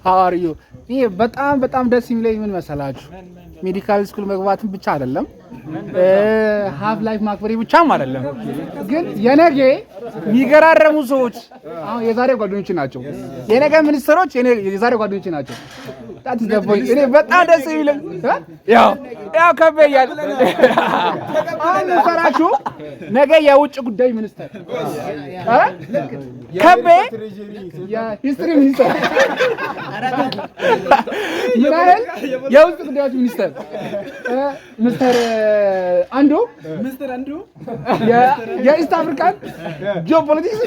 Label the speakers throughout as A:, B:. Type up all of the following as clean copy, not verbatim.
A: How are you? ይሄ በጣም በጣም ደስ የሚለኝ ምን መሰላችሁ? Medical school መግባትን ብቻ አይደለም፣ half life ማክበሬ ብቻም አይደለም፣ ግን የነገ የሚገራረሙ ሰዎች አሁን የዛሬ ጓደኞች ናቸው። የነገ ሚኒስትሮች የዛሬ ጓደኞች ናቸው። That is the point። እኔ በጣም ደስ የሚለኝ ያው ያው ከበ እያለ አሁን ሰራችሁ ነገ የውጭ ጉዳይ ሚኒስተር እ ከቤ የ history ሚኒስተር፣ ምን ያህል የውስጥ ጉዳዮች ሚኒስተር፣ ሚስተር አንዱ የ East African geopolitics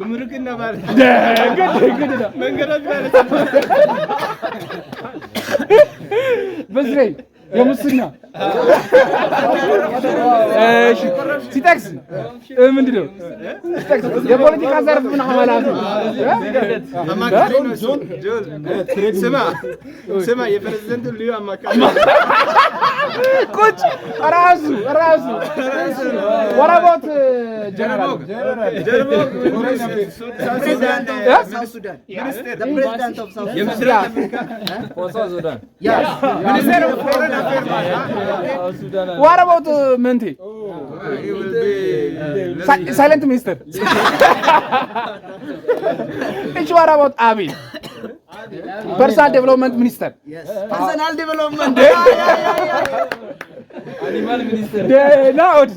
B: ጉምሩክና ማለት
A: ግድ ነው።
B: መንገዶች ማለት።
A: በዚህ ላይ የሙስና፣ እሺ፣ ሲጠቅስ ምንድን ነው ሲጠቅስ የፖለቲካ ዘርፍ ምናምን ኃላፊ።
B: አማካሪ ነው እሱ። ስማ ስማ፣ የፕሬዝደንቱ ልዩ አማካሪ።
A: ቁጭ ራሱ ራሱ። What about ጀነራል?
C: South Sudan. The president of South Sudan.
B: የምስራቅ አፍሪካ Minister of Foreign Affairs.
A: What about ምንቴ? Silent minister። እሺ፣ what about አቤል? Personal development minister.
C: Personal development.
A: ናኦድ?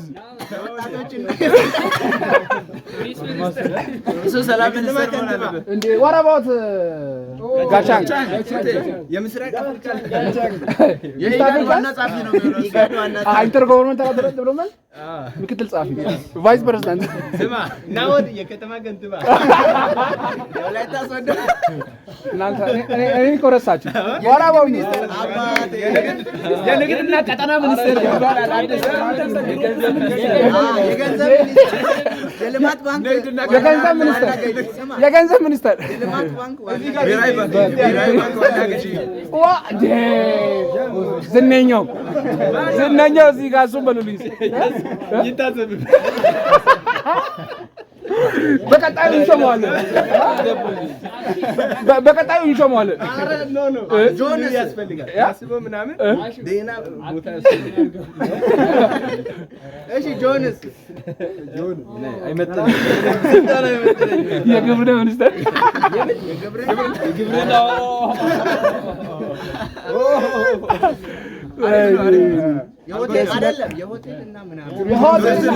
C: እሱ ሰላም ሚኒስትር መሆን አለበት።
A: እንዴ፣ what about ጋቻንግ?
B: የምስራቅ አፍሪካ።
C: የኢጋድ ዋና ጸሐፊ ነው የሚሆነው። የኢጋድ ዋና ጸሐፊ።
A: Intergovernmental development ምክትል ጸሐፊ፣ vice president።
B: ስማ ናወድ የከተማ ከንቲባ።
C: የወላይታ ሶዶ።
A: እናንተ እኔ እኮ ረሳችሁ። What about
C: አባቴ።
D: የንግድና ቀጠና ሚኒስቴር ይባላል።
C: የገንዘብ ሚኒስትር፣ የልማት ባንክ።
A: የገንዘብ ሚኒስትር።
C: ዋና ገዢ። ስማ፣
A: የገንዘብ ሚኒስትር።
C: የልማት ባንክ ዋና
B: ብሔራዊ ባንክ ዋና ገዢ።
A: ዋ ዝነኛው ዝነኛው እዚህ ጋር እሱን በሉልኝ።
B: ይታዘብ።
A: በቀጣዩ እንሾመዋለን። በቀጣዩ እንሾመዋለን።
B: ኧረ no፣
C: ጆንስ
B: ያስፈልጋል። አስቦ ምናምን ደህና ቦታ ያስፈልጋል።
C: እሺ፣ ጆንስ?
B: አይመጥንም።
A: የግብርና ሚኒስትር።
C: የግብርና። የሆቴል አይደለም፣ የሆቴል እና ምናምን።
A: የሆቴል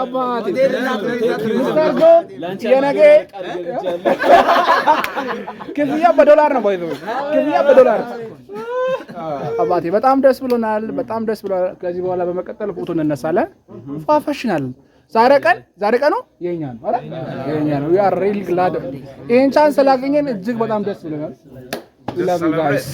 A: አባቴ ሚስተር ጆን የነገ ክፍያ በዶላር ነው። ባይ ክፍያ በዶላር። አባቴ በጣም ደስ ብሎናል። በጣም ደስ ብሎናል። ከዚህ በኋላ በመቀጠል ፎቶ እንነሳለን። ፏፈሽናል። ዛሬ ቀን ዛሬ ቀኑ የኛ ነው። አረ የኛ ነው። We are really glad። ይሄን chance ስላገኘን እጅግ በጣም ደስ ብሎናል። We love you guys.